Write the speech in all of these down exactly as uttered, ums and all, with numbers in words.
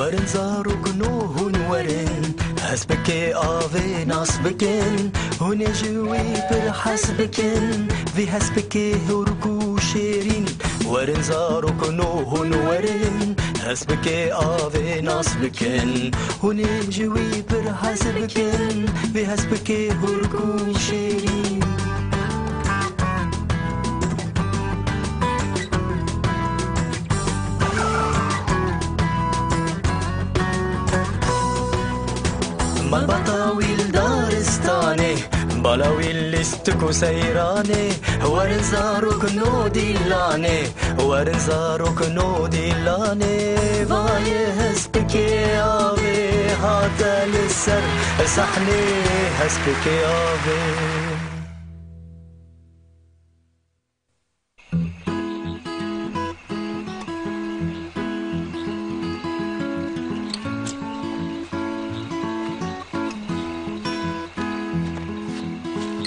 Werin zarokno hûn werin, hespikê avê nas bikin, hûn ê ji wî pir hez bikin, vî hespikê hûrk û şêrîn. Werin zarokno hûn werin, hespikê avê nas bikin, hûn ê ji wî pir hez bikin, vî hespikê hûrk û şêrîn. Malbata wî li daristanê, bala wî lîstik û seyranê, werin zarokno dîlanê, werin zarokno dîlanê, vayê hespikê avê hate li ser sahnê, hespikê avê.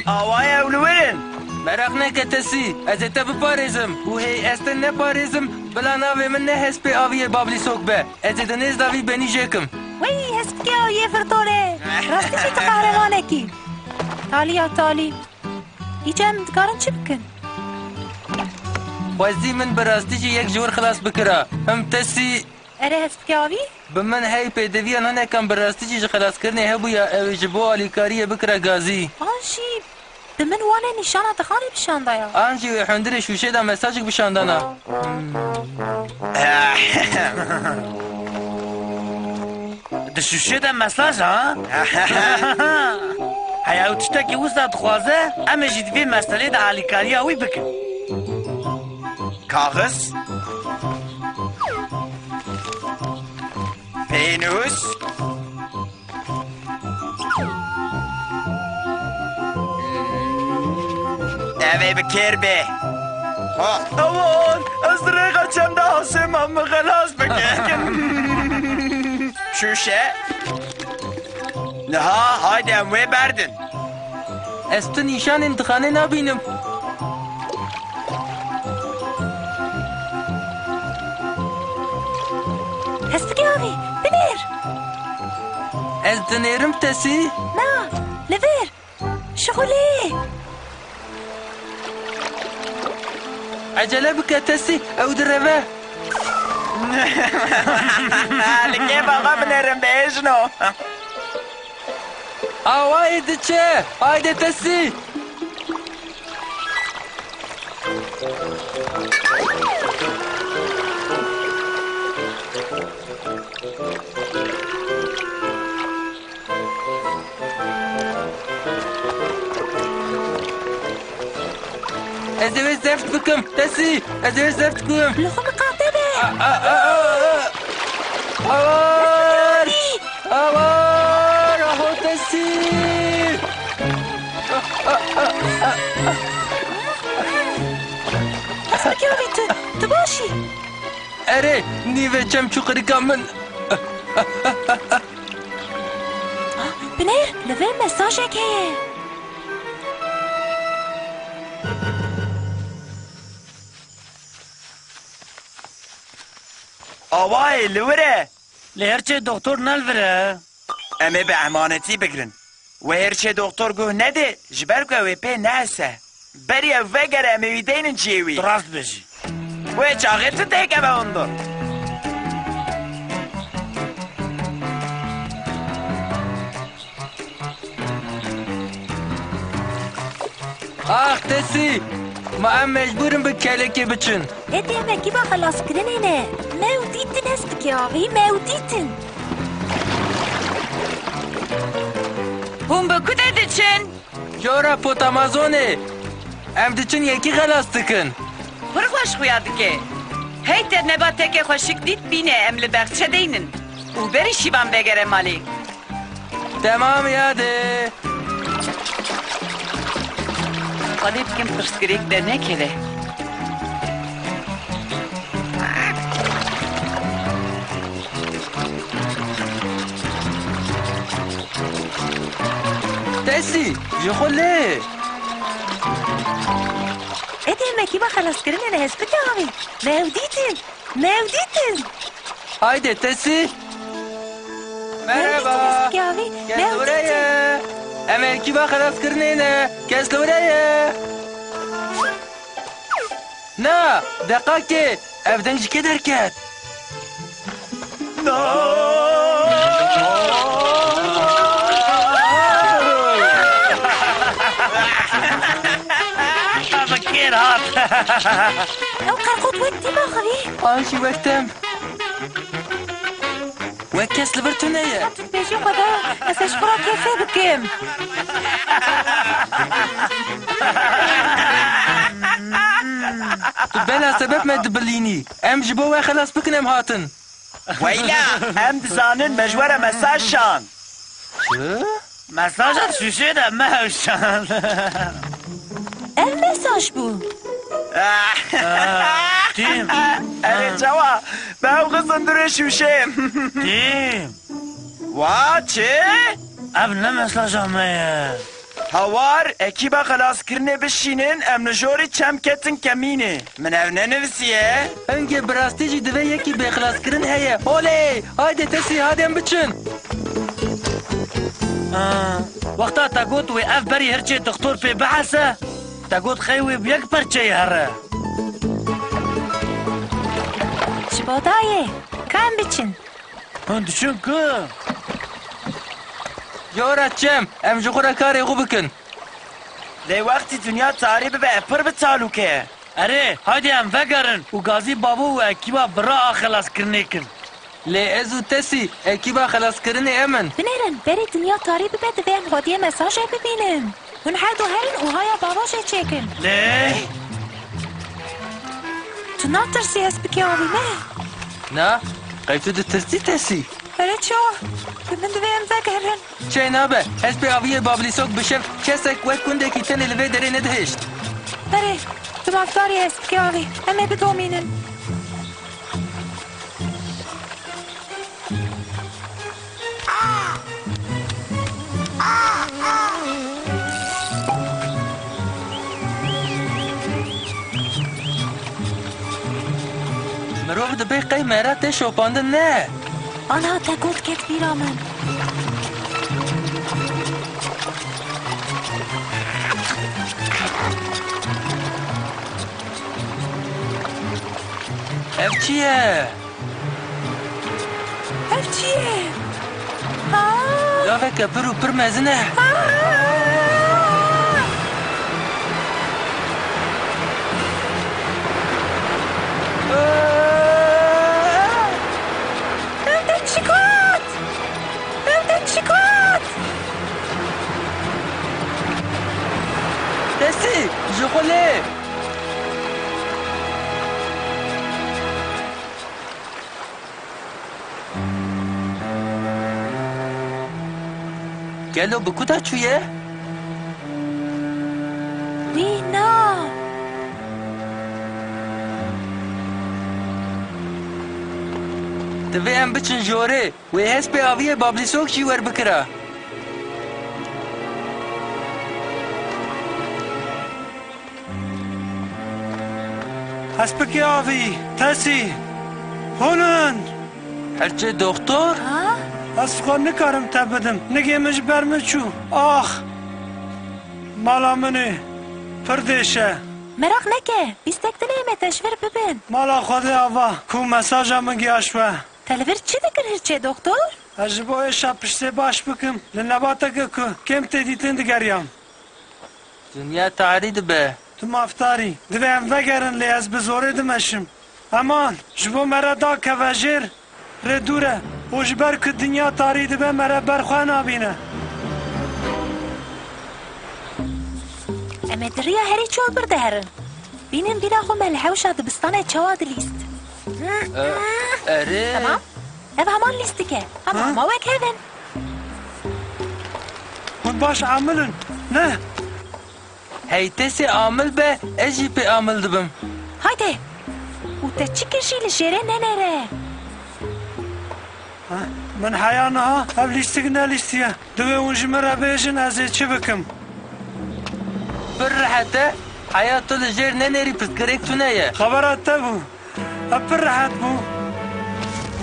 Awa ye ew li wir in. Meraq neke Tesî, ez ê te biparêzim. Û hê ez te neparêzim, bila navê min ne hespê aviyê bablîsok be. Ez ê di nêz de vî benî jêkim. Wey, hespikê aviyê firtore. Rastî jî tu qehremanekî. Talî ya talî. Îcar em dikarin çi bikin? Xwezî min bi rastî jî yek ji wir xilas bikira. Him Tesî. Erê hespikê avî? Bi min hey pêdiviya hinekan bi rastî jî ji xelaskirinê hebûya ew ê ji bo alîkariyê bikira gazî. An jî bi min wane nîşana dixanê bişandaya. An jî wê hundirê şûşê de mesajek bişandana. Di şûşê de mesaj ha? Heya ew tiştekî wisa dixwaze, em ê jî di vê meselê de alîkariya wî bikin. Kaxiz. Pênûs. Ev ê bi kêr bê. Ha, awan, ez di rêxa çem de asê me, min xelas bike. Şûşe. Niha, haydi em wê berdin. Ez tu nîşanên dixanê nabînim. Hespikê avî, binêr! Ez dinêrim Tesî. Na, li vir. Şixulê. Ecele bike Tesî, ew direve. Li kêfa xwe binêrin bêjno. Awayê diçe, hayde Tesî. Ez ê wê zeft bikim, Tesî! Ez ê wê zeft bikim! Li xwe miqate be! A, a, a, a, a! Awar! Awar! Aho Tesî! Hespikê avî tu, tu baş î? Erê, nîvê çem çû qirika min. Binêr, li vê mesajek heye. Awayê, li wir e. Lê hirçê doktor ne li vir e. Em ê bi emanetî bigirin. Wê hirçê doktor guh nedê, ji ber ku ew ê pê neese. Berî ew vegere, em ê wî deynin cihê wî. Tu rast bêjî. Wê çaxê tu têkeve hundir. Ax Tesî! Ma em mecbûr in bi kelekê biçin. Êdî em ekîba xelaskirinê ne. Me ew dîtin hespikê avî, me ew dîtin. Hûn bi ku de diçin? Jora Potamazonê. Em diçin yekî xelas dikin. Pir xweş xuya dike. Hey te nebateke xweşik dît bîne em li bexçe deynin. Û berî şîvan vegere malê. Temam yade. Xwedê dikim pirsgirêk dernekeve. Tesî, ji xwe lê. Êdî me kîba xelaskirinê ne hespikê avî. Me ew dîtin. Me ew dîtin. Hayde Tesî. Merhaba. Kes li vir heye? Em ê ekîba xelaskirinê ne. Kes li vir heye? Na, deqakê, ev deng ji kê derket? Bi kêr hat. Ew qerqot wek tî baxivî. An jî wek tem. Wek kes li vir tune ye. Em tu dibêjî xwe da, ez ê ji xwe re kêfê bikim. Tu bela sebeb me dibilînî. Em ji bo we xelas bikin em hatin. Weyla, em dizanin me ji we re mesaj şand. Çi? Mesaja şûşê de me ew şand. Ev mesaj bû. Tîm. Erê çawa? Me ew xistin durê şûşê. Tîm. Wa çi? Ev ne mesaja me ye. Hawar, ekîba xelaskirinê bişînin, em li jorî çem ketin kemînê. Min ev nenivisiye. Hingê bi rastî jî divê yekî bê xelaskirin heye. Olê! Haydi Tesî, hadi em biçin. Aa, wexta te got wê ev berî hirçê dixtor pê bihese, te got xey wê bi yek perçeyê here. Ji bo dayê, ka em biçin. Hûn diçin ku? Ji ora çem, em ji xwe re karê xwe bikin. Lê wextî dinya tarî bibe, pir bi talûke. Erê, haydê em vegerin û gazî bavo û ekîba bira a xelaskirinê kin. Lê ez û Tesî, ekîba xelaskirinê em in. Binêrin, berî dinya tarî bibe, divê em hodiyê mesajê bibînin. Hûn her du herin û haya bavo jê çêkin. Lê? Tu natirsî hespikê avî me? Na, qey tu ditirsî Tesî? Erê çawa? Bi min divê em vegerin. Çê nabe, hespê aviyê Bablîsok bi şev kesek wek gundekî tenê li vê derê nedihişt. Erê, tu mafdarî hespikê avî. Em ê bidomînin. Mirov dibê qey me re tê şopandin ne? Ana te got ket bîra min. Ev çi ye? Ev çi ye? Ha? Laveke pir û pir mezin e. Ha! Ew te çi got? Ew te çi got? Tesî, ji xwe lê. Gelo bi ku de çûye? Wî na. Divê em biçin jorê. Wê hespê aviyê Bablîsok jî werbikira. Hespikê avî, Tesî, hûn in! Hirçê doxtor? Ha? Ez xwe nikarim te bidim. Nigê min ji ber min çû. Ax! Mala min ê. Pir dêş e. Meraq neke. Lîstek din ê me te ji vir bibin. Mala Xwedê ava ku mesaja min gihaşt we. Te li vir çi dikir hirçê doxtor? Ez ji bo êşa piştê baş bikim, li nebateke ku kêm tê dîtin digeriyam. Dinya tarî dibe. Tu mafdar î. Divê em vegerin lê ez bi zorê dimeşim. Heman, ji bo me re dakeve jêr, rê dûr e û ji ber ku dinya tarî dibe me re ber xwe nabîne. Em ê di riya herî çol bir de herin. Bînin bîra xwe me li hewşa dibistanê çawa dilîst. E, erê. Temam. Ev heman lîstik e. Hema Ha? hema wek hev in. Hûn baş amil in, ne? Hey Tesî amil be, ez jî pê amil dibim. Haydi. Û te çi kir jî li jêrê nenêre. Ha? Min heya niha ev lîstik nelîstiye. Divê hûn ji min re bêjin ez ê çi bikim. Pir rehet e. Heya tu li jêr nenêrî pirsgirêk tune ye. Xebera te bû. Ev pir rehet bû.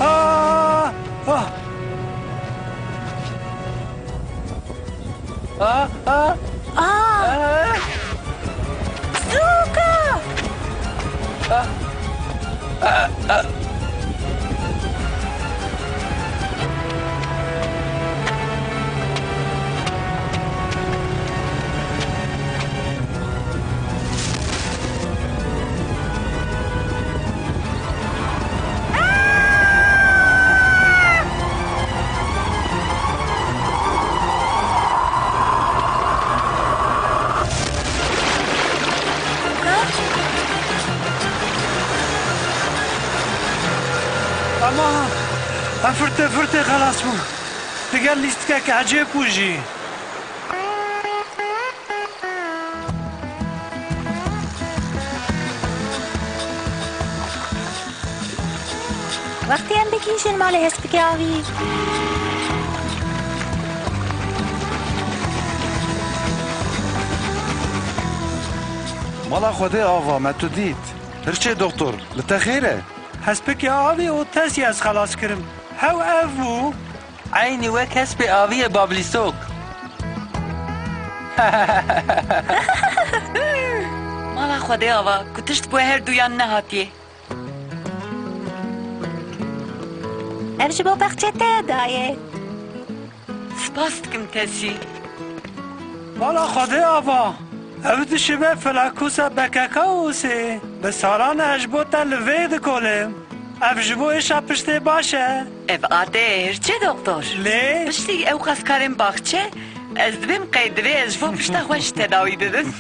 Ah! Ah! Ah, ah, Aa! ah, Sûka! ah, ah, ah. Ama em firtê firtê xelas bûn. Digel lîstikeke ecêb bû jî. Wextê em bigihîjin malê hespikê avî. Mala Xwedê ava me tu dît. Hirçê doktor, li te xêr e? Hespikê avî û tesî ez xelas kirim. Hew ev bû. Eynî wek hespê avî ye bablîsok. Mala Xwedê ava, ku tişt bo her duyan nehatiye. Ev ji bo bexçê te daye. Spas dikim tesî. Mala Xwedê ava, ew dişibe Flakusa B K K usê. Bi salan e ez ji bo te li vê dikolim. Ev ji bo êşa piştê baş e. Ev ate hirçê doktor. Lê? Piştî ew qaskarên baxçe, ez dibêm qey divê ez ji bo pişta xwe jî tedawî bibim.